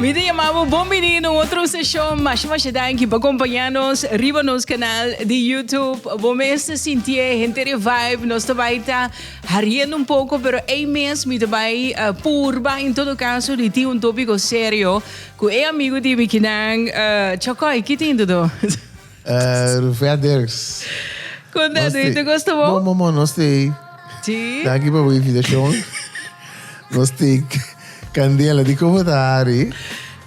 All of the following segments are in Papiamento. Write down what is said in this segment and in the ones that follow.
Mi ta yama bo bon bini na un otro seshon. Masha masha danki pa kompañá nos riba nos kanal di YouTube. Bo mes ta sintié henter e vibe. Nos ta bai ta hariendo un poko, pero ei mes mi ta bai purba en todo kaso di tin un tópiko serio ku e amigu di mi kinan. Chokoy, ki tin todo? Rufia Dirks. Kon ta di? Te gusta bo? Bon, bon, bon. Nos tei. Sí? Danki pa bo invitashon. Nos tei kandela di komo ta hari.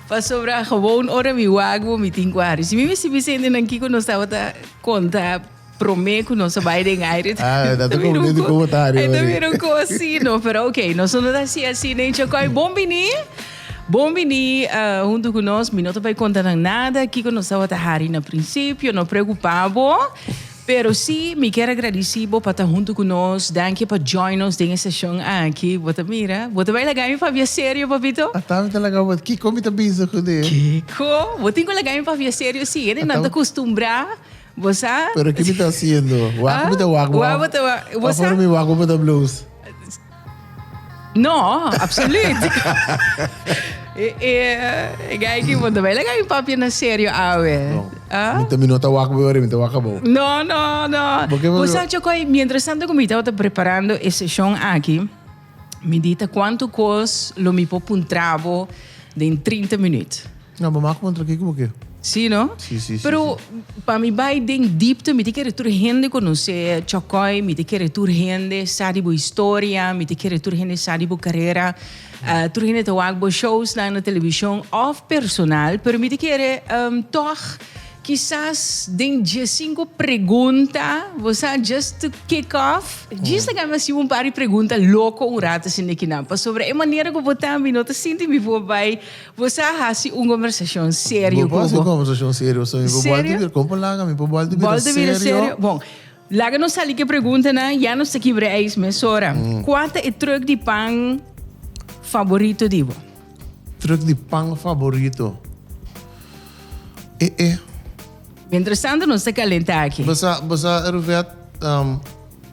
Pasobra gewoon ora mi wak bo mi tin ku hari. Si mi mester bisa hendenan kiko nos tabata konta promé ku nos a bai den aire. Ah, ta komo di komo ta hari. E ta bira un kos así, no. Pero ok, nos no ta hasi asina. Chokoi, bon bini. Bon bini huntu ku nos. Mi no ta bai konta nan nada kiko nos tabata hari na prinsipio. No preokupá bo. Pero sí, mi kier a gradisí bo pa ta huntu ku nos. Danki pa join nos den e seshon aki. Bo ta mira, bo ta bai laga mi papia serio, papito? Ata mi ta laga bo. Kiko mi ta bisa kuné? Kiko? Bo tin ku laga mi papia serio, sí. Hende nan ta kustumbrá, bo sa. Pero ki mi ta hasiendo? Wak mi ta wak bo. Wak bo ta wak. Bo sa? Afor mi wak bo ta blues. No, absoluut. E, e, gai ki bo ta bai laga mi papia na serio awe. No. Ah? Mi ta mi no ta wak bo mi ta wak abo. No, no, no. Bo ke Bo sa Chokoy, mientras tanto ku mi tabata preparando e seshon aki, mi di ta kuantu kos lo mi por puntra bo den 30 minuut. No, bo mag puntra kiko bo ke. Sí, no? Sí, sí, sí. Pero pa mi bai den diepte, mi ta kere tur hende konosé Chokoy, mi ta kere tur hende sa di bo historia, mi ta kere tur hende sa di bo karera. Tur hende ta wak bo showsnan na televishon òf personal, pero mi ta kere tòg kisas den diesinku pregunta, bo sa, just to kick off, djis ta gana hasi un par di pregunta loko un rato asina kinan, pasobra e manera ku bo ta mi no ta sinti mi por bai Bo sa hasi un kombersashon serio ku bo. Bo por hasi un kombersashon serio. So mi por bòlta bira, kon por laga? Mi por bòlta bira serio. Bòlta bira serio. Bon, laga nos sali ku e preguntanan, ya nos ta kibra e ijs mesora. Kua ta e trùk di pan faborito di bo? Trùk di pan faborito? E e. Mientrastanto nos ta kalentá aki. Bo sa, bo sa Ruvet,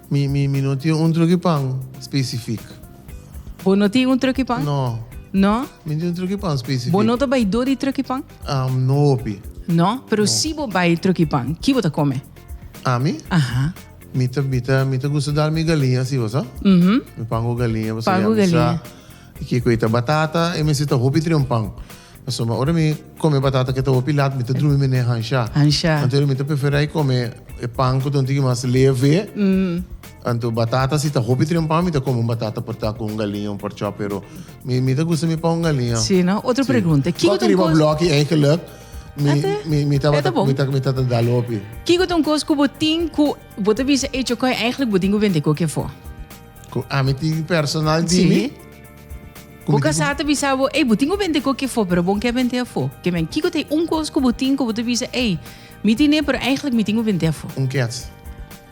mi mi mi no tin un trùk di pan spesifik. Bo no tin un truki pan? No. No? Mi no tin un truki pan specifiek. Bo no ta bai dor di truki pan? Um, no hopi. No? Pero si bo bai truki pan, ki bo ta come? Ami? Aha. Mi ta, mi ta, mi ta gusta dal mi galiña si, bo sa? Mhm. Mi pan ku galiña, pasobra Pan ku ya mi sa galiña. kiko e ta batata, e mester ta hopi tri un pan. Pasobra ora mi come batata ke ta hopi lat, mi ta drumi mene hansha. Hansha. Anto mi ta prefera e come e pan ku ta un tiki mas leve. Anto batata si ta hopi tri un pan, mi ta come un batata por ta ku un galiña, un porchop, pero mi mi ta gusta mi pan un galiña. Sí, no? Otro pregunta. Kiko Kòt ta un riba kos blòki eigenlijk mi Ate? mi mi E ta tabata bon. mi ta mi ta dal hopi. Kiko ta un kos ku bo tin ku bo ta bisa echo koi eigenlijk bo tin ku bende koke afó? Ku ami tin personal di mi? Sí. Ku Bo mi tin ku kasá ta bisa bo, ey, bo tin ku bende koke afó, pero bo no ke bende afó. Ke men, kiko ta e un kos ku bo tin ku bo ta bisa, ey, mi tine, pero eigenlijk mi tin ku bende afó? Un kèts.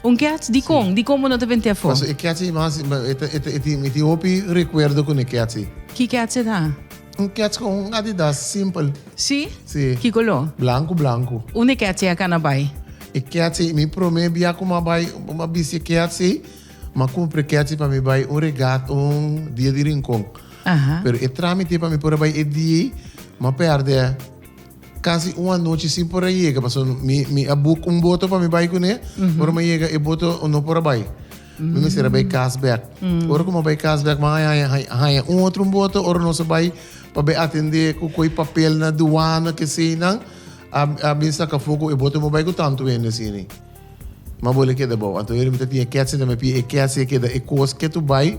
Un kèts? Dikon? Dikon bo no ta bende afó? Pasobra e kèts ei mas, e ta, e ta, e tin, mi tin hopi rekuerdo ku e kèts ei. Ki kèts e ta? Un kèts ku un Adidas simpel. Sí? Sí. Ki koló? Blanku, blanku. Unda e kèts ei a kana bai? E kèts ei, mi promé bia ku mi a bai, mi a bisti e kèts ei, M'a cumpra e ketsi pa mi bai un regat un dia di Rincon. Aha. Pero e tramite pa mi por a bai e dia ei, m'a perde casi un anochi sin por a yega. Pasobra mi, mi a book un boto pa mi bai cune, ora m'a yega e boto no por a bai. Mi mester a bai cas bek. Ora cu m'a bai cas bek, m'a haña, haña, haña un otro un boto, ora nos a bai pa bai atende cu coy papel na douane, keseinan, a, a bin saca afo cu e boto no bai cu tanto hende asina. Ma bo le keda bou. Anto mi ta tin e ketsi na mi pia, e ketsi a keda e kos ke tu bai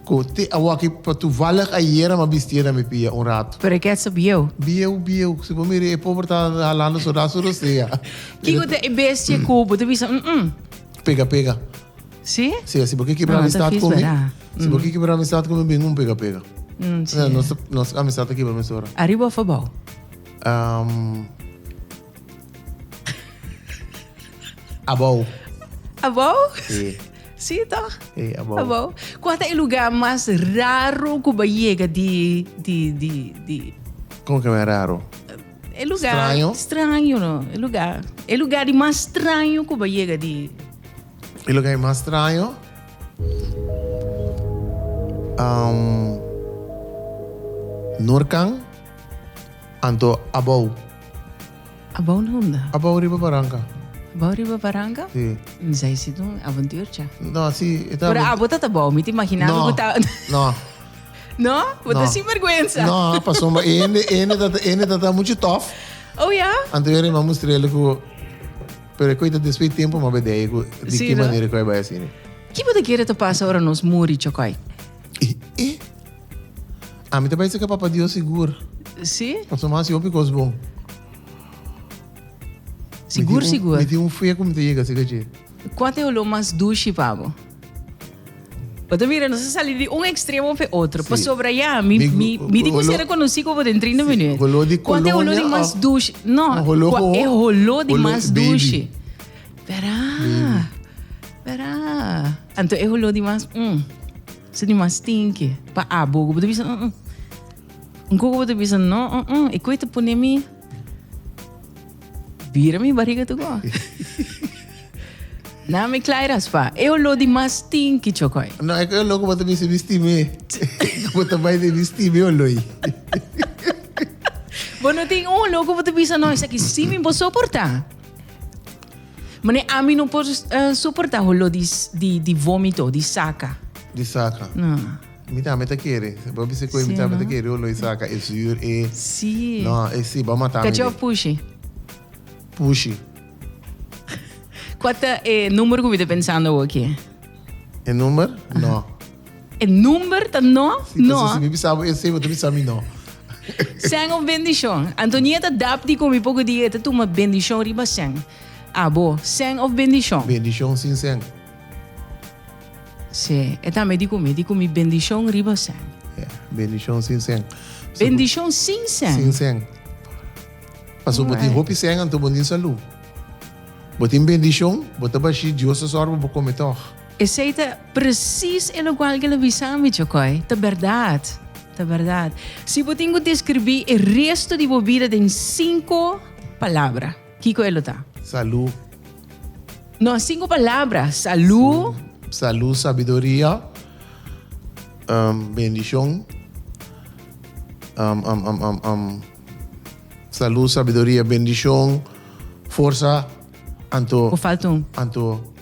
ku te awaki pa toevallig ayera mi a bistié na mi pia un rato. Pero e ketsi ta bieu. Bieu, bieu. Si bo mira e pober ta halando su raso rosea. Kiko ta e bestia ku bo ta bisa mm. Pega pega. Si? Si, si bo ke kibra No, ta amistad vies ku mi, bera. si bo ke kibra amistad ku mi bin un pega pega. Mm, si. Nos nos amistad ta kibra mesora. Ariba of abou? Um, Abou. Abou? Sí. Sí, toch? Sí, abou. Abou. Kua ta e lugar mas raro ku bo a yega di, di, di, di... Kon ke mas raro? E lugar... Straño? Straño, no. E lugar... E lugar di mas straño ku bo a yega di... E lugar di mas straño? Um, Noorkan. Anto abou. Abou na unda? Abou riba baranka. Abou riba baranka? Si. Esei si ta un avontuurtje. No, si. E ta. Pero abo ta abou, mi ta imagina no, bo ta. No. No? Bo ta No. sinvergüenza. No, pasobra e hende, e hende ta, e hende ta ta muchu tof. Oh ya? Anto yori m'a mustr'el ku, pero e koe ta despues di tempu m'a bedei ku di Si, ki no? manera ku a bai asina. Ki bo ta kere ta pasa ora nos muri, Chokoi? E, e. Ami ta bai seka Papa Dios sigur. Si? Pasobra m'a hasi hopi kos bon. Sigur, sigur. Mi tin un fe ku mi ta yega seka dje. Kua ta e oló mas dushi pa bo? Bo ta mira, nos a sali di un ekstremo pa e otro. Sí. Pasobra ya, mi, mi, mi tin ku ser rekonosí ku bo den 30 minuut. Holó di Kua ta e holó di kolonia mas òf- dushi? No, No, holó kua ku- e holó di holó mas baby. dushi? Verá, verá. Anto e holó di mas, mm, su di mas stinky. Pa abo, ku bo ta bisa, mm, mm. Un koko bo ta bisa, no, mm, mm, e koe ta pone mi Bira mi bariga tu go. Na mi klai raspa. E oló di mas stinky chokoi. No, e oló ku bo ta bisa bisti mi. Ku bo ta bai di bisti mi oló ei. Bo no tin un oló ku bo ta bisa no esaki sí mi por soportá. Mane ami no por soportá oló di di vómito, di saka. Di saka. No. Mi tambe ta kere. Bo bisa ku mi tambe ta kere olo e saka e zuur e. Sí. No, e sí, bo mata mi. Kachi of pushi? Pushi. Kua ta e number ku mi ta pensando awor aki? E number? No. E number ta no? Sí, no. Si mi bisa bo esei, bo ta bisa mi no. Sèn of bendishon? Antonieta dap di ku mi poko dia e ta tuma bendishon riba sèn. Abo, sèn of bendishon? Bendishon sin sèn. Sí, e tambe di ku mi, di ku mi bendishon riba sèn. Ja, bendishon sin sèn. Bendishon sin sèn? Sin sèn. Pasobra bo tin hopi sèn anto bo no tin salú. Bo tin bendishon, bo ta bashí, Dios ta sòru pa bo kome tòg. Esei ta presis e lokual ke el a bisa mi, Chokoi. Ta bèrdat, ta bèrdat. Si bo tin ku deskribí e resto di bo bida den sinku palabra, kiko e lo ta? Salú. No, sinku palabra, Salú. Salú, sabiduria, bendishon, salú, sabiduria, bendishon, forsa, anto. Bo falta un. Anto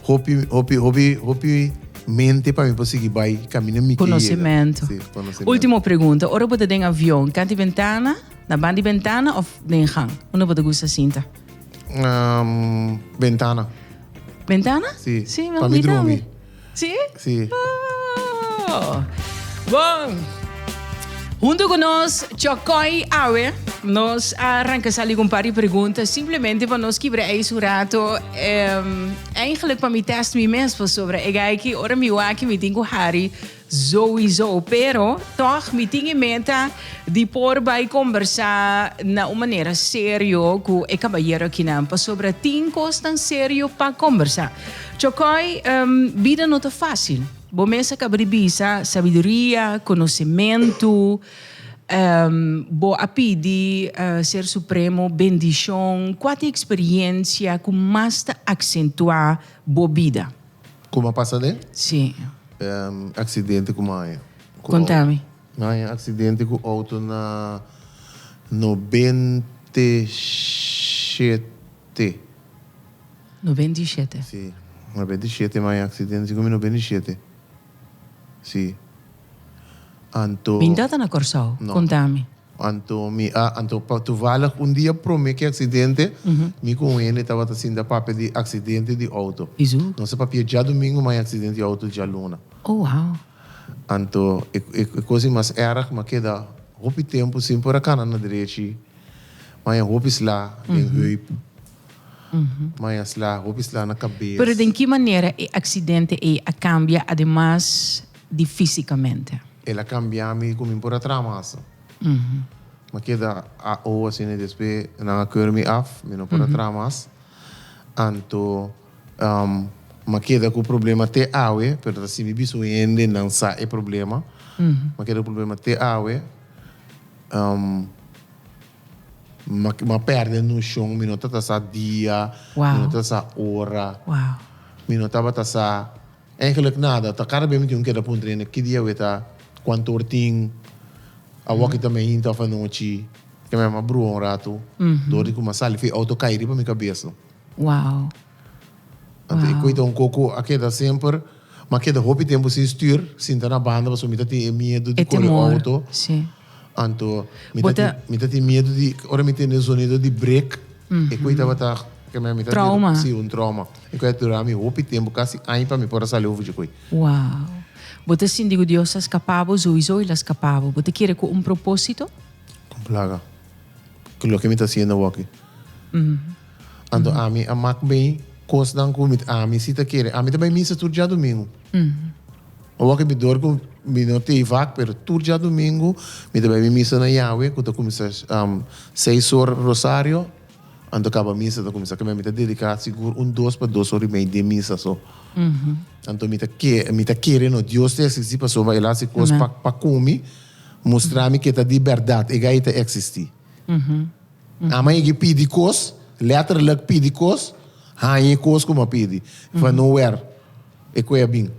hopi, hopi, hopi, hopi mente pa mi por sigui bai kaminda mi ke yega. Konosementu. Sí, konosementu. Ultimo pregunta, ora bo ta den avion, kant di bentana, na banda di bentana òf den gang? Unda bo ta gusta sinta? Um, ventana. Ventana? Sí. Sí, Pa mi drumi. Sí? Sí. Oh. Bon. Hunto ku nos Chokoi awe, nos a arranca sali ku un par di pregunta simplemente pa nos kibra ijs un rato. Um, eigenlijk pa mi test mi mes pasobra e gai ki ora mi wak mi tin ku hari Souiso, pero tòg mi tin e meta di por bai kombersá na un manera serio ku e kabayero akinan, pasobra tin kosnan serio pa kombersá. Chokòi, bida no ta fásil. Bo mes a kaba di bisa, sabiduria, konosementu, bo a pidi Ser Supremo bendishon. Kua ta e eksperiensia ku mas ta aksentuá bo bida? Kuma pasa den? Sí. Accidente ku maya. Contami. Maya accidente ku auto na 97. 97. Sí, 97 maya accidente, si ku mi 97. Sí. Anto. Mi ta na Kòrsou. No. Contami. Anto mi a, anto pa toevallig un dia prome ki accidente, mi cu un hende tabata sinta papia di accidente di auto. Izu? Nos a papia djadomingo ma e accidente di auto djaluna. Oh wow. Anto e e cos di mas erg, mi a keda hopi tempo sin por a cana na drechi, mi a haña hopi sla den heup, mi a haña sla, hopi sla na cabes. Pero den ki manera e accidente ey a cambia ademas di fisicamente? El a cambia mi cu mi por a traha mas. Mi a keda AO asina y despues nan a keur mi af, mi no por a traha mas. Anto mi a keda cu problema te awe, pero ta si mi bisa un hende nan sa e problema. Mi a keda cu problema te awe. Mi a perde nocion, mi no tabata sa dia, mi no tabata sa ora, mi no tabata sa. Eigenlijk nada, ta kada bes mi tin un keda puntra hende ki dia awe ta, kuantu or tin, awor ki ta mainta of anochi. Ke mi a brua un ratu dor di ku mi a sali for e outo kai riba mi kabes. Wow. Anto e koe ta un koko a keda semper, mi a keda hopi tempu sin stuur, sinta na banda pasobra mi ta tin e miedu di E kore temor, outo. si. Anto mi Bo ta ta. tin mi ta tin miedu di ora mi tende zonido di brek, e koe tabata ke mi ta Trauma. Si, un trauma. E koe a dura mi hopi tempu, kasi aña pa mi por a sali over dje koe. Wow. Bo ta sinti ku Dios a skapa bo? Souiso el a skapa bo. Bo ta kere ku un proposito? Con plaga. Ku loke mi ta hasiendo awoki. Anto ami a mak bay kosnan ku mi ami si ta kere. Ami ta bay misa tur djadumingu. Awoki mi dor ku mi no tei vak pero tur djadumingu mi ta bay mi misa na Yahweh ku ta kuminsa seis or rosario anto kaba misa ta kuminsa. Mi ta dedica sigur un dos pa dos or i mei den misa so. Anto mi ta ke mi ta kere no Dios ta existi pasobra el a hasi kos pa pa ku mi. Mustra mi ke ta di bèrdat e gai ta eksistí. Ama yegi pidi kos, lèterlik pidi kos, haña e kos ku mi a pidi. Van nowhere e koe a bin.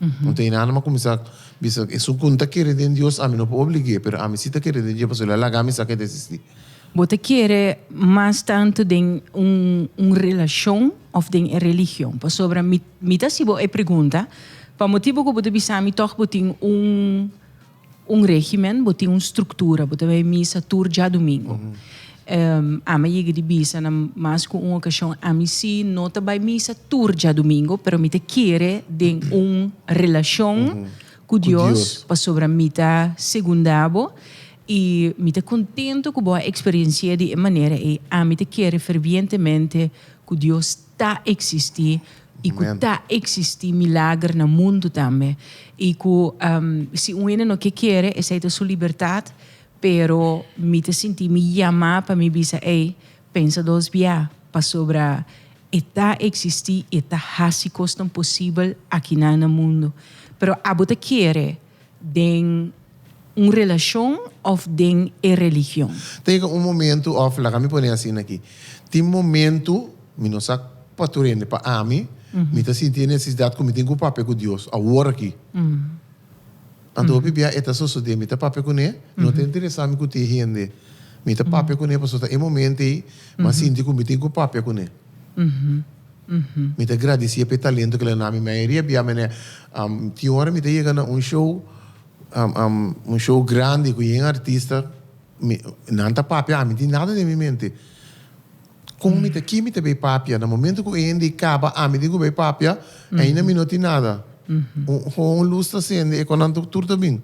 Anto einan mi a kuminsá bisa, esun ku no ta kere den Dios ami no por oblig'é, pero ami sí ta kere den dje pasobra el a laga mi sa ke ta eksistí. Bo ta kere mas tantu den un un relashon òf den e religion? Pasobra mi mi ta hasi bo e pregunta pa motibu ku bo ta bisa mi tòg bo tin un Un regimen, bo tin un struktura, bo ta bai misa tur djadumingu. Ami a yega di bisa na mas ku un okashon, ami si no ta bai misa tur djadumingu, pero mi ta kere den un relashon ku Dios, pasobra mi ta segunda bo i mi ta kontentu ku bo a eksperensi'é di e manera ei. Ami ta kere fervientemente ku Dios ta eksistí i ku ta eksistí milager na mundu tambe i ku si un hende no ke kere esei ta su libertat pero mi ta sinti mi yamá pa mi bisa ey pensa dos bia pasobra e ta eksistí i e ta hasi kosnan posibel akinan na mundu pero abo ta kere den un relashon òf den e religion? Ta yega un momentu òf laga mi pone asina aki, tin momentu mi no sa pa tur hende, pa ami, mi ta sinti e nesesidat ku mi tin ku papia ku Dios awor aki. Anto hopi bia e ta sosodé, mi ta papia kuné, no ta interesá mi ku tin hende, mi ta papia kuné pasobra ta e momento ei mi a sinti ku mi tin ku papia kuné. Mi ta gradisié pa e talento ku el a na mi. Mayoria bia mene tin ora mi ta yega na un show, un show grandi ku yen artista, mi nan ta papia, ami tin nada den mi mente. Kon mi ta, ki mi ta bay papia? Na momento ku e hende kaba ami tin ku bay papia, ainda mi no tin nada. Un un lus ta sende e konan tur ta bin.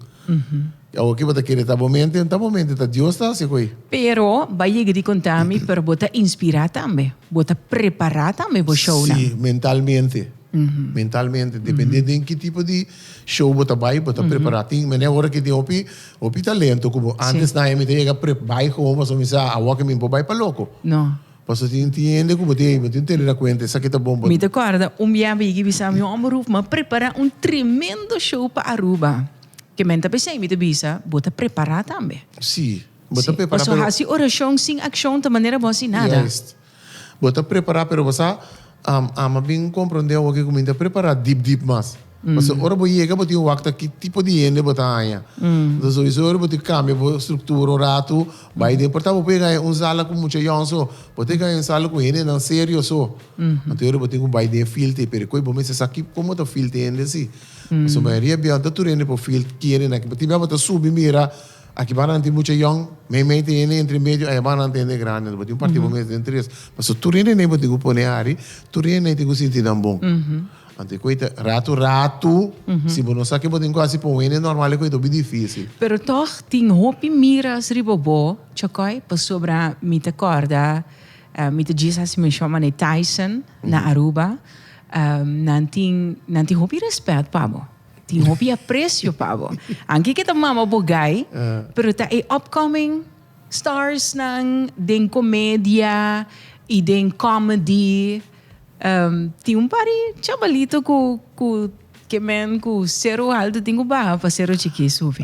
Awor ki bo ta kere ta bo mente? No ta bo mente, ta Dios ta hasi koe. Pero, bo a yega di konta mi, pero bo ta inspirá tambe. Bo ta prepará tambe bo shownan. Sí, mentalmente. Mentalmente. Depende den ki tipo di show bo ta bai, bo ta prepará. Tin manera ora ki tin hopi, hopi talento ku bo antes nan mi ta yega pre bai gewoon pasobra mi sa awor ki mi por bai pa loko. No. Pasobra tin tin hende ku bo tin, bo tin tene na kuenta esaki ta bon. Mi ta kòrda un biaha mi yega bisa mi homber Ruf, mi a prepará un tremendo show pa Aruba. Ke men ta p'esei mi ta bisa, bo ta prepará tambe. Sí, bo ta prepará pero. Pasobra hasi orashon sin akshon ta manera bo hasi nada. Juist. Bo ta prepará pero bo sa, ama bin komprondé awor ke ku mi ta prepará dip dip mas. Pasobra ora bo yega bo tin wak ta ki tipo di hende bo ta haña. Entonces sowieso ora bo tin kambia bo struktura un ratu, bai den por ta bo por yega haña un sala ku mucha yòn so, bo ta yega haña un sala ku hendenan serio so. Anto ora bo tin ku bai den e filter pero koe bo mester sa ki komo ta filter hende si. Pasobra mayoria bia no ta tur hende por feel kere na ki. Tin bia bo ta subi mira aki banda nan tin mucha yòn, mei mei tin hende entre medio, aya banda nan tin hende grandi. Bo tin un parti bo mes den tres. Pasobra tur hende nei bo tin ku pone hari, tur hende nei tin ku sinti nan bon. Anto e koe ta ratu ratu, si bo no sa ke bo tin ku hasi pa un hende normal e koe ta hopi difisil. Pero tòg tin hopi miras riba bo, Chokòi, pasobra mi ta kòrda mi ta djis hasi menshon manera Tyson na Aruba. Nan tin nan tin hopi respet pa bo. Tin hopi aprecio pa bo. Anke ke ta mama bo gai, pero ta e upcoming stars nan den comedia y den comedy. Tin un par di chabalito cu cu ke men cu cero alto tin cu baha pa cero chiki subi.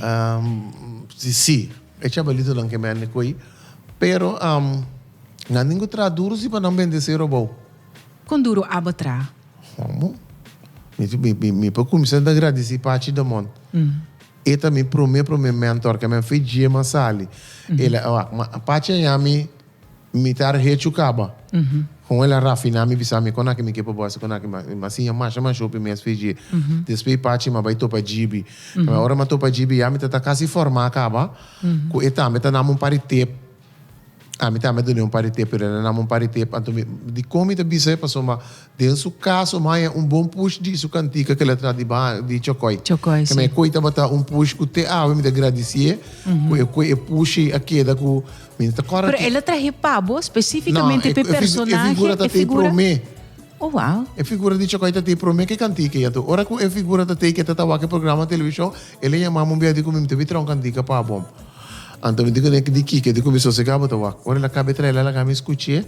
Si, e chabalitonan ke men koe, pero nan tin cu traha duro si pa nan bende cero abou. Kon duro abo tra? Homo. Mi, mi, mi, mi por kuminsá ta gradisí Pachi Damon. E ta mi promé promé mentor ke men fe dje m'a sali. El a wak ma Pachi a yaña mi mitar hechu kaba. Kon el a rafiná mi bisa mi kon aki mi ke pa bo hasi kon aki mi a siña masha masha hopi mes fe dje. Despues Pachi m'a bai topa Djibi. Ora m'a topa Djibi ya mi ta ta kasi formá kaba ku e tambe ta nam un par di tep. Ami tambe a dun'é un par di tep, pero el a nam un par di tep. Anto mi, dikon mi ta bisa e? Pasobra den su kaso mi haña un bon push di su kantika ku el a traha di ba di Chokoi. Chokoi, si. Keme e koi tabata un push ku te awe mi ta gradisié, ku e koi e push ei a keda ku mi no ta kòrda Pero ki. el a trahe pa bo spesífikamente No, p'e e e personahe, figura ta e te figura? promé. Oh, wow. E figura di Chokoi ta te promé ku e kantika ei. Anto ora ku e figura ta te ke ta ta wak e programa televishon, el a yama mi un bia di ku mi mi ta bin traha un kantika pa bo. Anto mi di kuné di kiko, di ku mi sosegá bo ta wak. Ora el a kaba e traha el a laga mi skuch'é,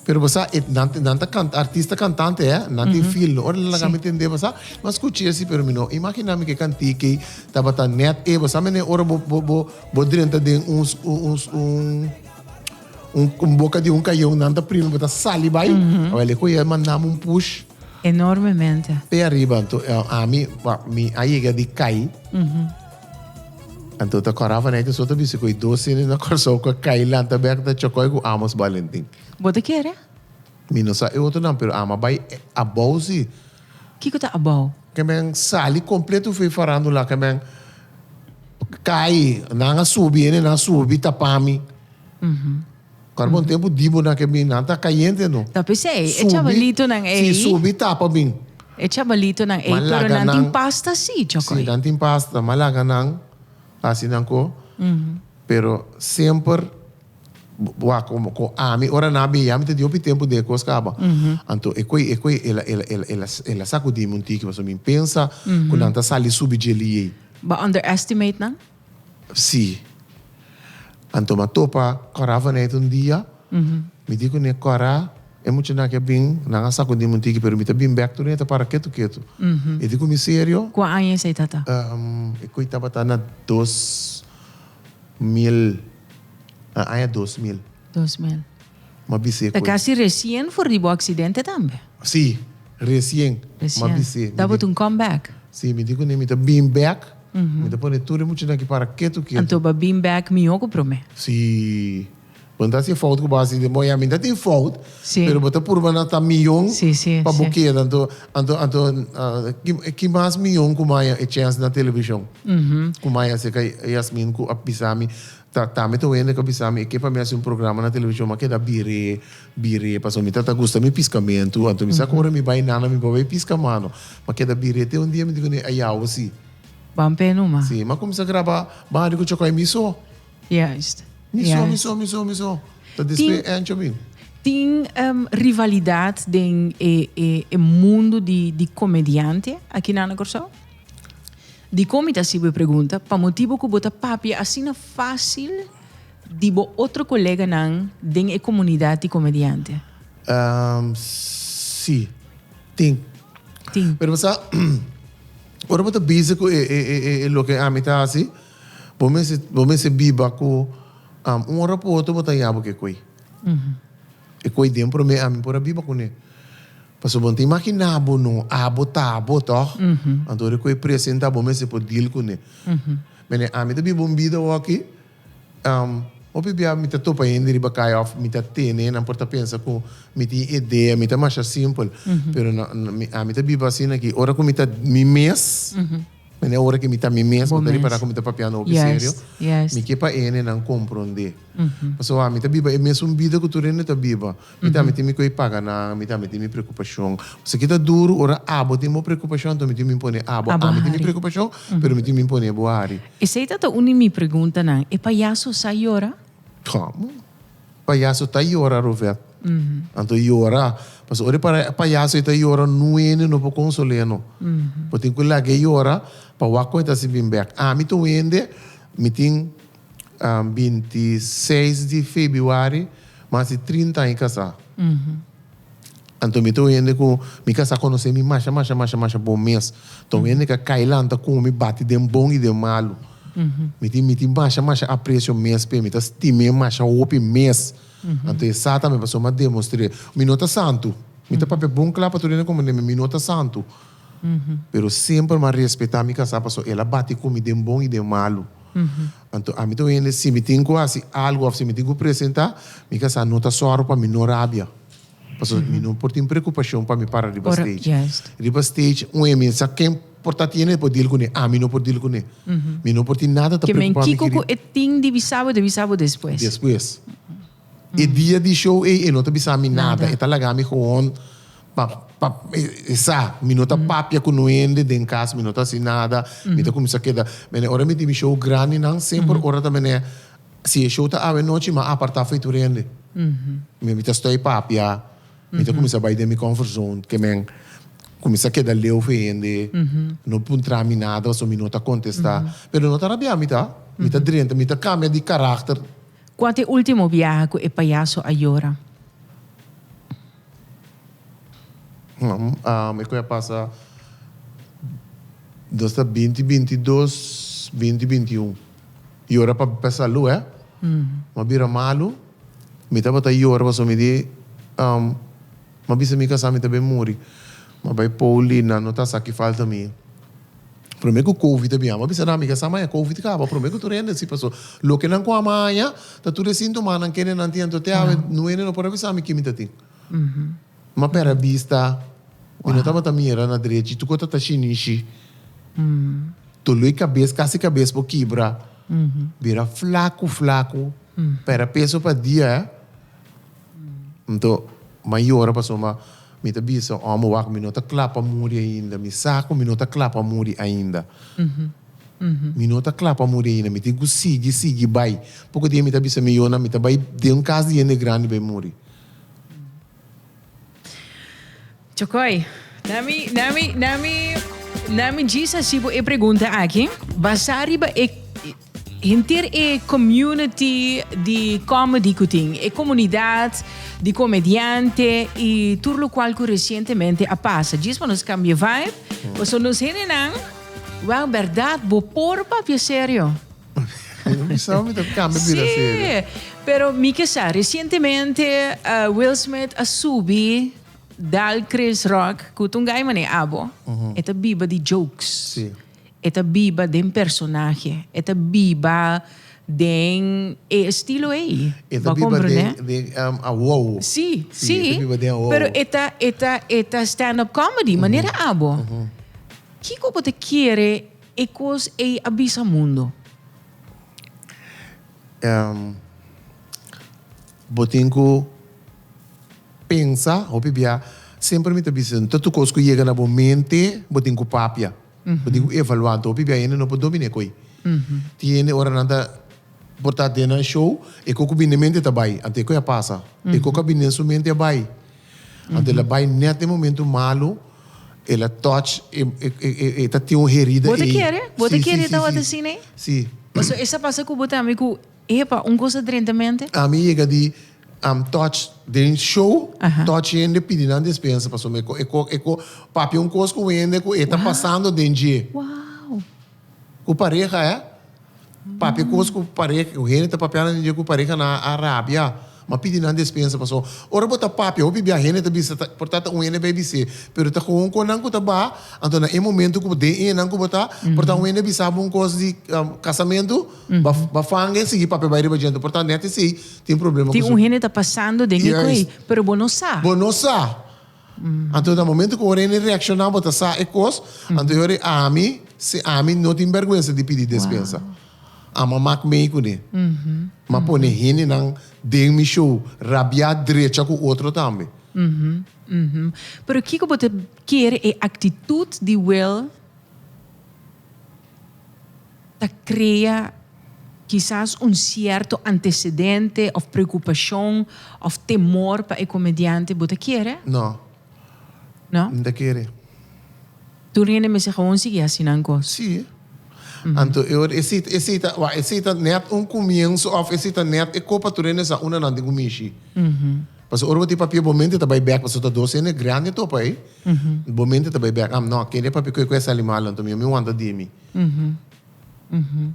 pero bo sa e nan nan ta kanta artista kantante eh, nan tin feel no. Ora el a laga mi tendé bo sa, mi a skuch'é si pero mi no imaginá mi ku e kantika ei tabata nèt e bo sa manera ora bo bo bo bo drenta den un un un un un boka di un kayon nan ta primi bo ta sali bai, awel e koe a manda mi un push. Enormemente. Te ariba anto ami mi a yega di kai. Anto ta kòrda van eke so ta bisa ku e dos hende na Kòrsou ku a kai lanta bèk ta Chokòi ku Amos Balentin. Bo ta kere? Mi no sa e otronan pero ami a bai abou si. Kiko ta abou? Ke men sali kompleto for e farandula ke men kai nan a subi hende nan a subi tapa mi. Kòrda bon tempu dibo nan ke bin nan ta kayente no. Ta p'esei e chabalitonan ei. Si subi tapa bin. E chabalitonan ei pero nan tin pasta si Chokoi. Si nan tin pasta ma laga nan hasi nan ko pero semper wak komo ku ami ora nan a bin ya mi ta di hopi tempu den e kos kaba anto e koi e koi el el el a sakudi mi un tiki pasobra mi pensa ku nan ta sali subi dje liei. Bo a underestimate nan? Sí. Anto m'a topa Cora vanuit un dia. Mi di kuné, Cora, e muchanan aki a bin, nan a sakudí mi un tiki, pero mi ta bin bèk tur e ta para ketu ketu. E di ku mi, Serio? Kua aña esei tata? E koi tabata na 2000, na aña 2000. 2000. M'a bis'é Ta koi. kasi resien for di bo aksidente tambe? Sí, resien. Resien. M'a bis'é. Tabata un comeback. Sí, mi di kuné mi ta bin bèk. Mi ta pone tur e muchanan aki para ketu ketu. Anto bo bin bèk mihó ku promé. Sí. Bo no ta hasi fout ku bo hasi den bo. Ya, mi ta tin fout. Sí. Pero bo ta purba na ta miyon. Sí, sí, Pa bo sí. keda. Anto, anto, anto, ki mas miyon ku maya e chèns na televishon? Ku maya aserka Yasmin ku a bisa mi. Ta tambe ta un hende ku a bisa mi e ke pa mi hasi un programa na televishon, mi a keda bir'é, bir'é, pasobra mi ta ta gusta mi piskamentu, anto mi sa ku ora mi bai nana mi por bai piska mano. Mi a keda bir'é te un dia mi di kuné, ayawo si. Ban p'e numa. Si, mi a kuminsá graba Barrio ku Chokoi mi so. Juist. Mi so, mi so, mi so, mi so. Ta despues Encho bin. Tin rivalidat den e e mundu di di komediante aki na na Kòrsou? Dikon mi ta hasi bo e pregunta? Pa motibu ku bo ta papia asina fásil di bo otro koleganan den e komunidat di komediante. Sí, tin. Tin. Pero bo sa, ora bo ta bisa ku e loke ami ta hasi, bo mester bo mester biba ku un ora ku otro bo ta yaba ku e koi. E koi den promé ami por a biba kuné. Pasobra bo no ta imaginá bo no, abo ta abo tòg? Anto ora ku e presentá bo mester por deal kuné. Mene, ami ta biba un bida awor-aki, hopi bia mi ta topa hende riba kaya òf mi ta tene, nan por ta pensa ku mi tin idea, mi ta masha simpel, pero ami ta biba asina aki, ora ku mi ta mi mes, Mene ora ki mi ta mi mes, bo ta ripará ku mi ta papiando hopi serio. Mi ke pa e hendenan komprondé. Pasobra ami ta biba e mesun bida ku tur hende ta biba. Mi tambe tin mi koe paga nan, mi tambe tin mi preokupashon. Pasobra ki ta duru ora abo tin bo preokupashon, anto mi tin mi pone abo. Ami tin mi preokupashon, pero mi tin mi pone bo hari. Esei ta ta un di mi preguntanan. E payaso sa yora? Komo? Payaso ta yora Ruvet. Anto yora, pasobra ora e payaso ei ta yora nuene no por konsol'é no. Bo tin ku lag'é yora pa wak kon e ta sinti bek. Ami ta un hende, mi tin 26 di febrüari mas di 30 aña kasá. Anto mi ta un hende ku mi kasá konosé mi masha masha masha masha bon mes. Ta un hende ku a kai lanta ku mi bati den bon i den malu. Mi tin mi tin masha masha apresio mes p'e, mi ta stim'é masha hopi mes. Anto e sa tambe pasobra mi a demostr'é. Mi no ta santu. Mi ta papia bon kla pa tur hende komprendé mi, mi no ta santu. Pero semper mi a respetá mi kasá pasobra el a bati ku mi den bon i den malu. Anto ami ta un hende si mi tin ku hasi algu òf si mi tin ku presentá, mi kasá no ta sòru pa mi no rabia. Pasobra mi no por tin preokupashon pa mi para riba stage. Riba stage un hende mi sa ken por ta tiene por deal kuné, ami no por deal kuné. Mi no por tin nada ta Ke men preokupá mi kiko ki ku e tin di bisa bo, ta bisa bo despues. Despues. E dia di show ei e no ta bisa mi nada, e ta laga mi gewoon pa pa e sa, mi no ta papia ku no hende den kas, mi no ta hasi nada, mi ta kuminsá keda, mene ora mi tin mi show grandinan semper ora ta mene si e show ta awe nochi mi a apartá for tur hende, mi ta stoi papia, mi ta kuminsá bai den mi comfort zone, ke men kuminsá keda leu for hende, no puntra mi nada pasobra mi no ta kontestá, pero no ta rabia mi ta, mi ta drenta, mi ta kambia di karakter. Kua ta e último biaha ku e payaso a yora? E ku a pasa nos ta binti binti dos, binti binti un. Yora pa pa salú eh. Mi a bira malu, mi tabata yora pasobra mi di mi a bisa mi kasá mi ta bin muri. Mi a bai poli nan no ta sa ki falta mi. Prome ku covid a biaha, mi a bisa nan mi kasá maña covid kaba, prome ku tur hende si paso loke nan ku a maña ta tur e sintomanan kende nan tin anto te awe no hende no por a bisa mi ki mi ta tin. Mi a pera bista, mi no tabata mira na drechi, tur kos ta shinishi, tolo e kabes, kasi kabes por kibra, bira flaku flaku, pera peso pa dia eh. Anto mi a yora pasobra mi ta bisa, Omo wak mi no ta kla pa muri ainda, mi sa ku mi no ta kla pa muri ainda. Mi no ta kla pa muri ainda, mi tin ku sigui, sigui bai. Poko dia mi ta bisa mi yonan mi ta bai den un kas di hende grandi bai muri. Chokoy, na mi, na mi, na mi, na mi djis hasi bo e pregunta aki, basá riba e Henter e community di comedy cu tin, e comunidad di comediante y tur locual cu recientemente a pasa. Djis pa nos cambia vibe, pasobra nos hendenan, wel berdad bo por papia serio. Mi sa mi ta cambia bira serio. Sí, pero mi ke sa, recientemente Will Smith a subi dal Chris Rock cu ta un guy manera abo, e ta biba di jokes. Sí. E ta biba den personahe. E ta biba den e estilo ei. E ta biba den den awowo. Sí, sí. E ta biba den awowo. Pero e ta e ta e ta stand up comedy manera abo. Kiko bo ta kere e kos ei a bisa mundo? Bo tin ku pensa hopi bia semper mi ta bisa ta tur kos ku yega na bo mente bo tin ku papia. Bo tin ku evaluá anto hopi bia hende no por dominé koe. Tin hende ora nan ta por ta den nan show e kos ku bini den mente ta bai anto e koe a pasa. E kos ku a bini den su mente a bai. Anto el a bai nèt den momento malu el a touch e e ta tin un herida ei. Bo ta kere? Bo ta kere tabata asina ei? Si. Pasobra esa pasa ku bo tambe ku Epa, un cos a drenta mente. Ami yega di touch den show, touch hende pidi nan despensa pasobra e ko e ko papia un cos cu hende cu e ta pasando den dje. Wow. Cu pareha eh. Papia cos cu pareha, cu hende ta papiando den dje cu pareha nan a rabia. Ma pidi nan despensa pasobra ora bo ta papia hopi bia hende ta bisa ta por ta ta un hende bay bis'é pero ta gewoon con nan cu ta baha anto na e momento cu den e nan cu bo ta por ta un hende bisa bo un cos di casamentu ba ba fanga e sigui papia bay riba dje anto por ta net esey tin problema cu Tin un hende ta pasando den e koe pero bo no sa. Bo no sa. Anto na momento cu ora hende reacciona bo ta sa e cos anto e ora ami si ami no tin berguensa di pidi despensa. Ama mak mei kuné. M'a pone hendenan den mi show rabiá drecha ku otro tambe. Pero kiko bo ta kere e aktitut di Will ta krea kisas un sierto antesedente òf preokupashon òf temor pa e komediante? Bo ta kere? No. No? Mi ta kere. Tur hende mester gewoon sigui haci nan cos. Sí. Anto e ora esei esei ta wak esei ta net un comienso of esei ta net e copa tur hende sa unda nan tin cu mishi. Pasobra ora bo tin papia bo mente ta bay bek pasobra ta dos hende grandi a topa ey. Bo mente ta bay bek am no kende papia cu e cu e sali malo anto mi mi wanta di mi.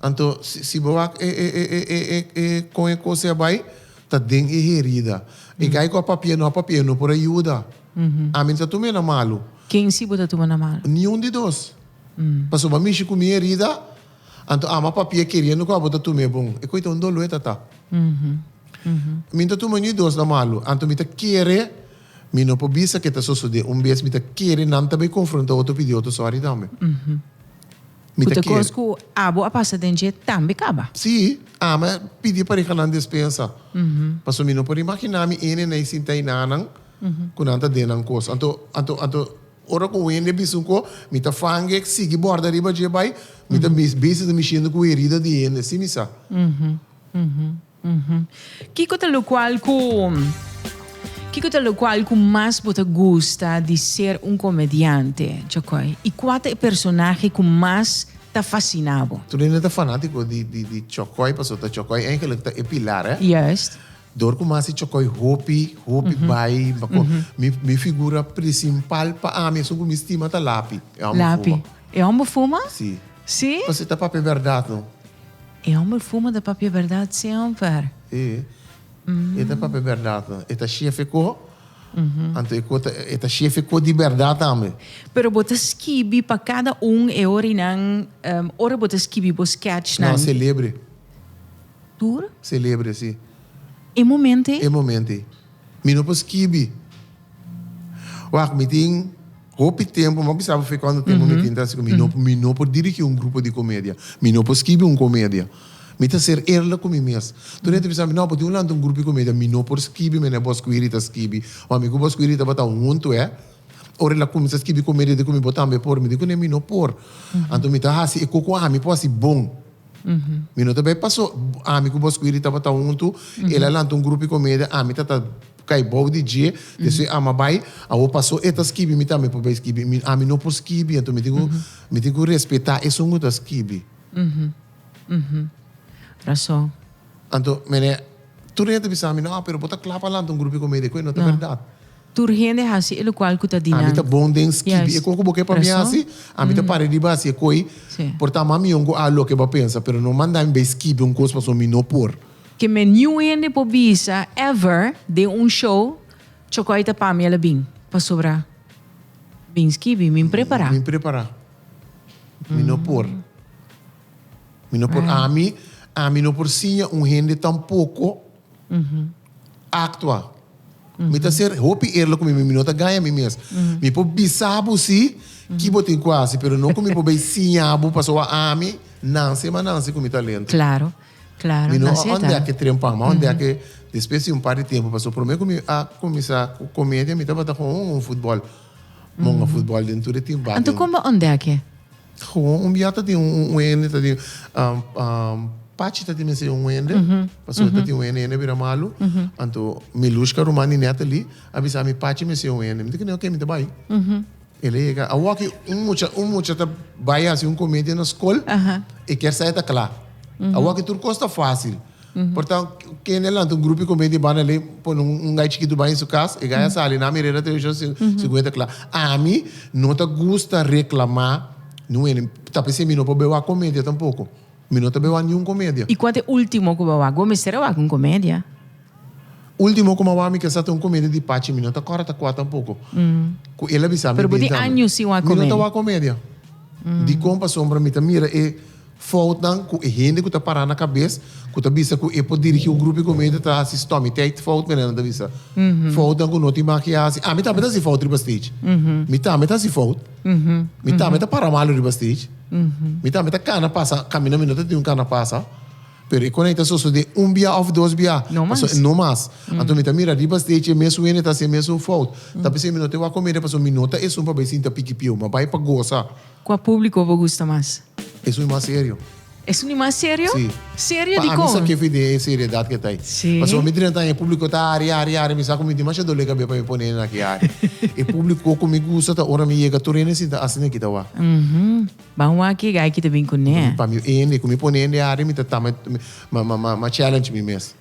Anto si si bo wak e e e e e e e con e cos a bay ta den e herida. E guy cu a papia no a papia no por a yuda. Ami no ta tum'e na malu. Ken si bo ta tuma na malu? Niun di dos. Pasobra mi mishi ku mi herida, anto ama papia keriendo ku abo ta tuma e bon. E koi ta un dolo e tata. Mi no ta tuma ni dos na malu. Anto mi ta kere, mi no por bisa ke ta sosode un bes, mi ta kere nan ta bai konfronta otro pidi otro sòri tambe. Mi Ku ta ta kere. kos ku abo a pasa den dje tambe kaba. Sí, ama pidi e parehanan despensa. Pasobra mi no por imaginá mi ene na e sinta enanan ku nan ta den nan kos. Anto, anto, anto ora ku un hende bisa un ko, mi ta fange, sigui bòrda riba dje bai, mi ta bezig ta mishiendo ku herida di hende, sí mi sa. Kiko ta lokual ku Kiko ta lokual ku mas bo ta gusta di ser un komediante, Jokoy? I kua ta e personahe ku mas ta fasina bo? Tur hende ta fanátiko di di di Chokoy pasobra ta Chokoy eigenlijk ta e pilar, eh. Juist. Dor ku mas di Chokoy hopi, hopi bai, mi mi figura principal pa ami esun ku mi stima ta Lapi, e hòmber Lapi. fuma. E hòmber fuma? Si. Si? Pasobra e ta papia bèrdat, no? E homber fuma ta papia berdad semper. E, e ta papia berdad no. E ta shefe ko, anto e ko ta, e ta shefe ko di berdad tambe. Pero bo ta skibi pa kada un e orinan, ora bo ta skibi bo sketchnan. No, celebre. Tur? Celebre, si. E momento ei? E momento ei. Mi no por skibi. Wak, mi tin hopi tempu, mi a bisa bo fe kuantu tempu mi tin ta hasi ku mi no, mi no por dirigí un grupo di komedia, mi no por skibi un komedia. Mi ta ser eerlijk ku mi mes. Tur hende ta bisa mi, no, bo tin un lanta un grupo di komedia, mi no por skibi mene Boskwiri ta skibi. Ora mi ku Boskwiri tabata huntu e, ora el a kuminsá skibi komedia di ku mi bo tambe por, mi di kuné mi no por. Anto mi ta hasi e koko ami por hasi bon. Mi no ta bay paso ami ku Boskwiri tabata huntu, el a lanta un grupo di komedia, ami ta ta kai bou di dje, despues ami a bai, awor paso e ta skibi mi tambe por bai skibi, mi ami no por skibi, anto mi tin ku mi tin ku respetá esun ku ta skibi. Rason. Anto mene tur hende ta bisa mi, no pero bo ta kla pa lanta un grupo di komedia, ku e no ta bèrdat. Tur hende hasi e lokual ku ta di nan. Ami ta bon den skibi e kos ku bo ke pa mi hasi, ami ta para riba hasi e koi, por ta mas mion ku a loke bo a pensa, pero no manda mi bai skibi un kos pasobra mi no por. Ke men niun hende por bisa ever den un show, Chokoi ta pa mi el a bin, pasobra bin skibi, min prepara. Min prepara. Mi no por. Mi no por. Ami, ami no por siña un hende tampoko Actua. Mi ta ser hopi eerlijk cu mi, mi no ta gaña mi mes. Mi por bisa bo si ki bo tin cu haci, pero no cu mi por bay siña bo pasobra ami nanse ma nanse cu mi talento. Claro, claro, Mi no nanse a ta. ontdek e trempan, mi a ontdek e despues di un par di tempo, pasobra prome cu mi a cuminsa cu comedia mi tabata gewoon un futbol, monga futbol den tur e team bak. Anto con bo a ontdek e? Gewoon un bia ta tin un hende ta tin Pachi ta tin mester un hende, pasobra ta tin un hende, hende a bira malu, anto Milushka ruman di Natalie a bisa mi Pachi mester un hende, mi ta kende ok mi ta bai. El a yega, awoki un mucha un mucha ta bai hasi un komedia na skol, e kier sa e ta kla. Awoki tur kos ta fásil. Por tanto, kende a lanta un grupo di komedia banda lei pone un gai chikitu bai en su kas, e gai a sali na mir'é na televishon segun e ta kla. Ami no ta gusta reklamá niun hende. Ta p'esei mi no por bai wak komedia tampoko. Mi no ta bai wak niun komedia. I kua ta e último ku bo a wak? Bo mester a wak un komedia. Último ku mi a wak mi ke sa ta un komedia di Pachi, mi no ta kòrda ta kua tampoko. Ku el a bisa mi Pero bo den tin tambe. años sin wak Mi no ta komedia. wak komedia. Dikon? Pasobra mi ta mira e. Foutnan ku e hende ku ta pará na kabes ku ta bisa ku e por dirigí un grupo di komedia ta hasi stòm. I tei fout menen nan ta bisa. Foutnan ku no tin mag di hasi. Ami tambe ta hasi fout riba stage. Mi tambe ta hasi fout. Mi tambe ta para malu riba stage. Mi tambe ta kana pasa kaminda mi no ta tin un kana pasa. Pero e konei ta sosodé un bia òf dos bia. No mas. Pasobra no mas. Anto mi ta mira riba stage e mesun hende ta hasi e mesun fout. Ta p'esei mi no ta wak komedia pasobra mi no ta esun pa bai sinta piki piu. Mi a bai pa gosa. Kua públiko bo gusta mas? Esun mas serio. Esun di mas serio? Sí. Serio Pa dikon? ami sa ke fide e seriedad ke ta ei. Sí. Pasobra mi 30 aña e públiko ta hari, hari, hari, mi sa ku mi tin masha dole kabia pa mi pone hende aki hari. E públiko ku mi gusta ta ora mi yega tur hende sinta asina aki ta wak. Ban wak e gai ki ta bin kuné. Pa mi hende, ku mi pone hende hari mi ta tama ma ma ma ma challenge mi mes.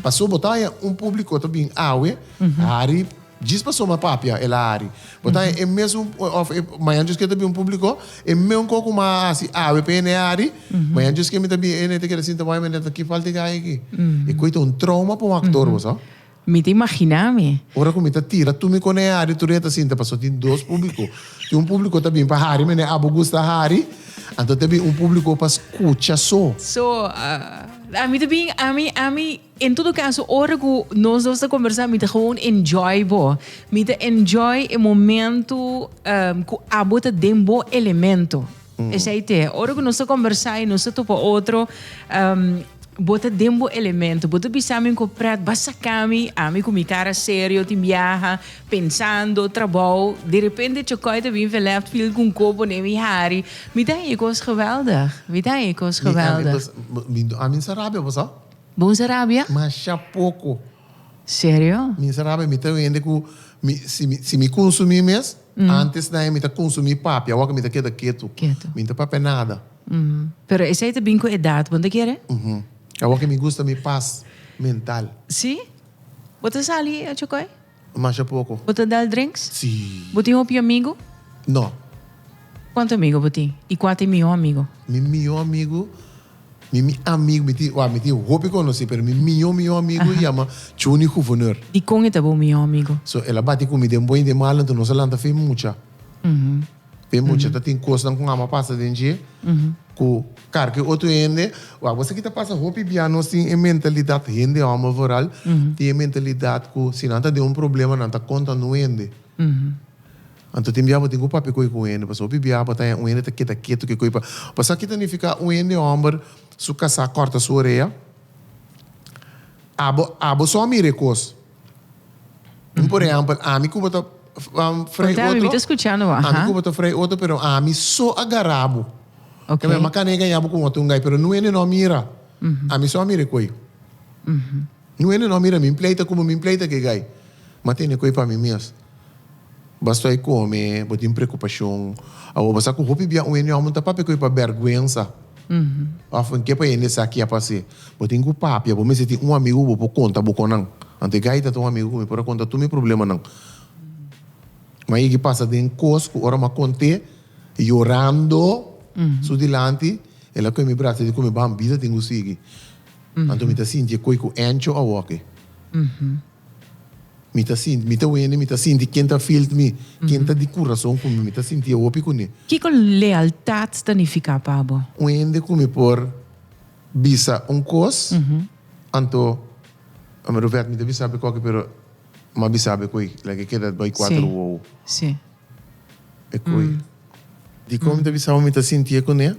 Pasobra bo ta haña un públiko ta bin awe hari. Djis pasobra papia el a hari. Bo ta e mesun of e mañan djis ke ta bin un publico, e meun ko ku m'a hasi awe pa ene hari, mañan djis ke mi ta bin ene ta keda sinta wai mende ta ki falta e gai aki. E koi ta un trauma pa un aktor bo sa. Mi ta imaginá mi. Ora ku mi ta tira tur mi kone hari tur e ta sinta pasobra tin dos públiko. Tin un públiko ta bin pa hari mene abo gusta hari, anto ta bin un públiko pa skucha so. So, ami ta bin, ami, ami, en todo kaso ora ku nos dos ta kombersá mi ta gewoon enjoy bo. Mi ta enjoy e momento ku abo ta den bo elemento. Esei te. Ora ku nos ta kombersá i nos ta topa otro, bo ta den bo elemento. Bo ta bisa mi ku pret, ba saka mi, ami ku mi kara serio tin biaha, pensando, trabou. Di repente Chokoy ta bin for left field ku un kopo den mi hari. Mi ta haña e kos geweldig. Mi ta haña e kos geweldig. Ami sa rabia, bo sa? Bo sa rabia? Masha poko. Serio? Mi sa rabia, mi ta wende ku mi si mi si mi kunsumí mes, antes na mi ta kunsumí papia, awor ku mi ta keda ketu. Ketu. Mi no ta papia nada. Pero esei ta bin ku edat, bo no ta kere? Awor ku mi gusta mi pas mental. Si? Bo ta sali, Chokoy? Masha poko. Bo ta dal drinks? Si. Bo tin hopi amigu? No. Kuantu amigu bo tin? I kua ta e mihó amigu? Mi mihó amigu Mi mi amigu, mi tin, wak, mi tin hopi konosí, pero mi mihó mihó amigu yama Chuni Gouverneur. Dikon e ta bo mihó amigu? So, el a bati ku mi den bon i den mal, anto nos a lanta fe mucha. Fe mucha ta tin kosnan ku ama pasa den dje, ku karke otro hende. Wak, bo sa ki ta pasa hopi bia nos tin e mentalidat, hende hòmber vooral, tin e mentalidat ku si nan ta den un problema nan ta konta nu hende. Anto tin bia bo tin ku papia koe ku un hende, pasobra hopi bia bo ta haña un hende ta keda ketu ke koe pa. Bo sa ki ta nifiká un hende hòmber su kasá kòrta su orea? Abo, abo so a mira e kos. Un por ehèmpel, ami ku bo ta frei Konta mi, mi otro, ta skuchando bo, ami aha. ku bo ta frei otro, pero ami so a gara bo. Ok. Keme, m'a gaña bo ku un otro un gai, pero nun hende no a mira. Ami so a mira e koe. Nun hende no a mira mi pleita ku bo, mi pleita ku e gai. M'a tene koe pa mi mes. Basta e kome, bo tin preokupashon. Awor bo sa ku hopi bia un hende hòmber ta papia ku e pa bèrgwensa. Òf en ke pa hende sa ki a pas'é. Bo tin ku papia, bo mester tin un amigu ku bo por konta bo konnan. Anto e gaita ta un amigu ku mi por a konta tur mi problemanan. Ma yegi pasa den kos ku ora mi a kont'é, yorando su dilanti, el a kohe mi brasa i di ku mi, Ban, bida tin ku sigui. Anto mi ta sinti e koi ku Encho awor. Mi ta sinti, mi ta wende, mi ta sinti ken ta field mi, ken ta di kurason ku mi, mi ta sinti e hopi kuné. Kiko lealtat ta nifiká pa bo? Un hende ku mi por bisa un kos, anto, mi Ruvert mi ta bisa bo koke pero m'a bisa bo koe, like e keda bai kuater wowo. Sí. E koe. Dikon mi ta bisa bo mi ta sintié kuné?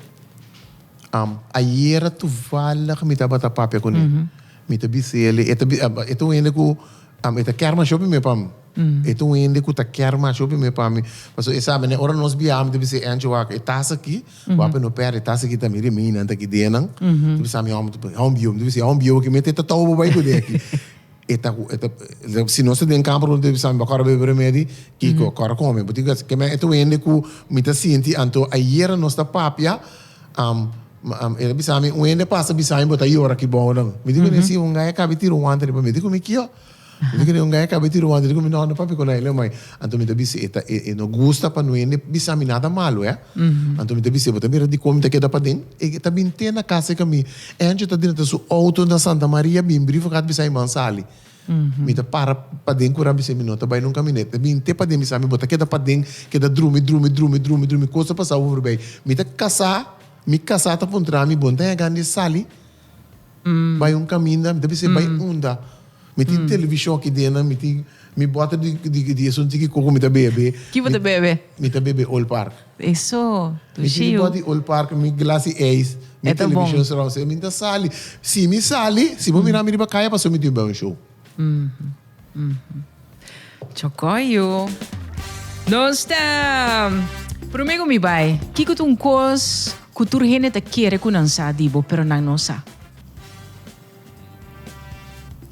Ayera toevallig mi tabata papia kuné. Mi ta bisa el, e ta e ta un hende ku e ta kèr masha hopi me pa mi. E ta un hende ku ta kèr masha hopi me pa mi. Pasobra e sa mi, ora nos biaha mi ta bisa Angie wak e tas aki, wak pa no pèrdè e tas aki ta mi remei nan ta aki den nan. Mi ta bisa mi hòmber, hòmber bieu, mi ta bisa hòmber bieu aki mete e ta tou bo bai kuné aki. E ta ku, e ta, si nos ta den kamber nos debe sa mi bo kòrda bebe remedi, kiko, kòrda kome, bo tin ku hasi. Keme e ta un hende ku mi ta sinti, anto ayera nos ta papia, el a bisa mi, un hende pasa bisa mi bo ta yora aki bou nan. Mi di ku si un gaya kabi tira un wante riba mi, di ku mi kio? Mi di ku un gaya kabi tira un wante, di ku mi no, no papia ku nan, mai. Anto mi ta bisa e ta, e no gusta pa no hende bisa mi nada malu, eh. Anto mi ta bisa, bo ta mira dikon mi ta keda paden? E ta bin te na kas e kaminda. Angie ta drenta su auto na Santa Maria bin brief gat bisa mi ban sali. Mi ta para paden kura bisa mi no ta bai nunka mi net. Ta bin te paden bisa mi bo ta keda paden keda drumi drumi drumi drumi drumi kos ta pasa overbij. Mi ta kasa mi kasa ta puntra mi bo no ta yaga di sali bai un kaminda mi ta bisa bai unda. Mi tin televishon aki den nan mi tin mi bòter di di esun tiki koko mi ta bebe. Ki bo ta bebe? Mi ta bebe Old Park. Eso, Mi tin mi bòt di Old Park, mi glas di ijs, mi E ta bon. televishon surround sound. Mi ta sali. Si mi sali, si bo mira mi riba kaya pasobra mi tin bai un show. Chokoyo. Nos ta Promé ku mi bai, kiko ta un kos ku tur hende ta kere ku nan sa di bo, pero nan no sa?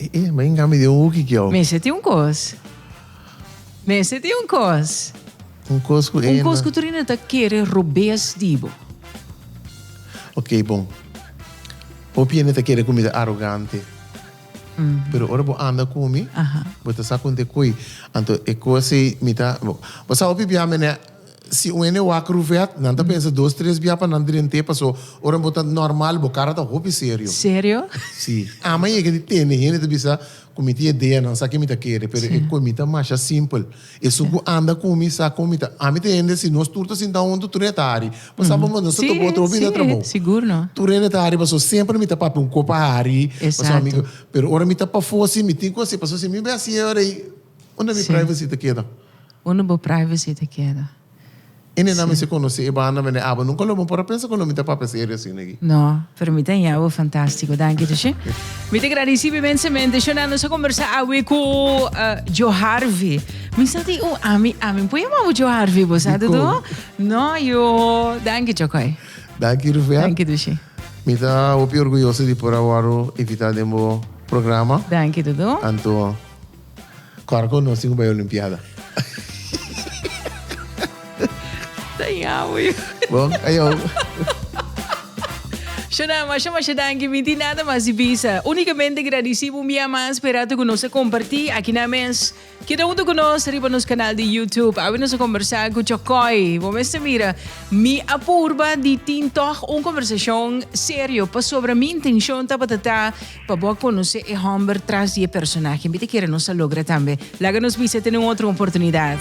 E, e, ma inga mi di un hoekie kio. Mester tin un kos. Mester tin un kos. Un kos ku Un kos ku tur hende ta kere robes di bo. Ok, bon. Hopi hende ta kere ku mi ta arogante. Pero ora bo anda ku mi, bo ta sa kon te koi. Anto e kos ei mi ta, bo sa hopi bia mene. si un hende wak Ruvette, nan ta pensa dos tres bia pa nan drent'é paso ora bo ta normal bo kara ta hopi serio. Serio? Si. Ama yega di tende hende ta bisa ku mi tin ideanan sa ke mi ta kere pero e ku mi ta masha simpel. Esun ku anda ku mi sa kon mi ta. Ami ta hende si nos tur ta sinta huntu tur hende ta hari. Bo sa bo nos ta topa otro hopi na trabou. Sigur no. Tur hende ta hari paso semper mi ta papia un kopa hari. Paso ami pero ora mi ta pafó si mi tin ku hasi paso si mi bai hasi e ora ei unda mi privacy ta keda? Unda bo privacy ta keda? E nena mester conoce e banda mene abo nunca lo bo por a pensa cu lo mi ta papia serio asina aki. No, pero mi ta haña bo fantastico. Danki Dushi. Mi ta gradeci inmensamente. Shona, nos a conversa awe cu Joe Harvey. Mi sa di un ami, ami por yama bo Joe Harvey, bo sa Dudu? No, yo. Danki Chocoy. Danki Rufia. Danki Dushi. Mi ta hopi orguyoso di por a wòrdu invitá den bo programa. Danki Dudu. Anto. Kòrda ku nos tin ku bai Olimpiada. Ta yawe yo. Bon, ayo. Shona, masha masha danki. Mi tin nada mas di bisa. Unikamente gradisí bo un bia mas pa e rato ku nos a kompartí aki na mes. Keda huntu ku nos riba nos kanal di YouTube. Awe nos a kombersá ku Chokoy. Bo mester mira, mi a purba di tin tòg un kombersashon serio pasobra mi intenshon tabata ta Pa bo a konosé e hòmber tras di e personahe. Mi ta kere nos a logra tambe. Laga nos bisa tene un otro oportunidat.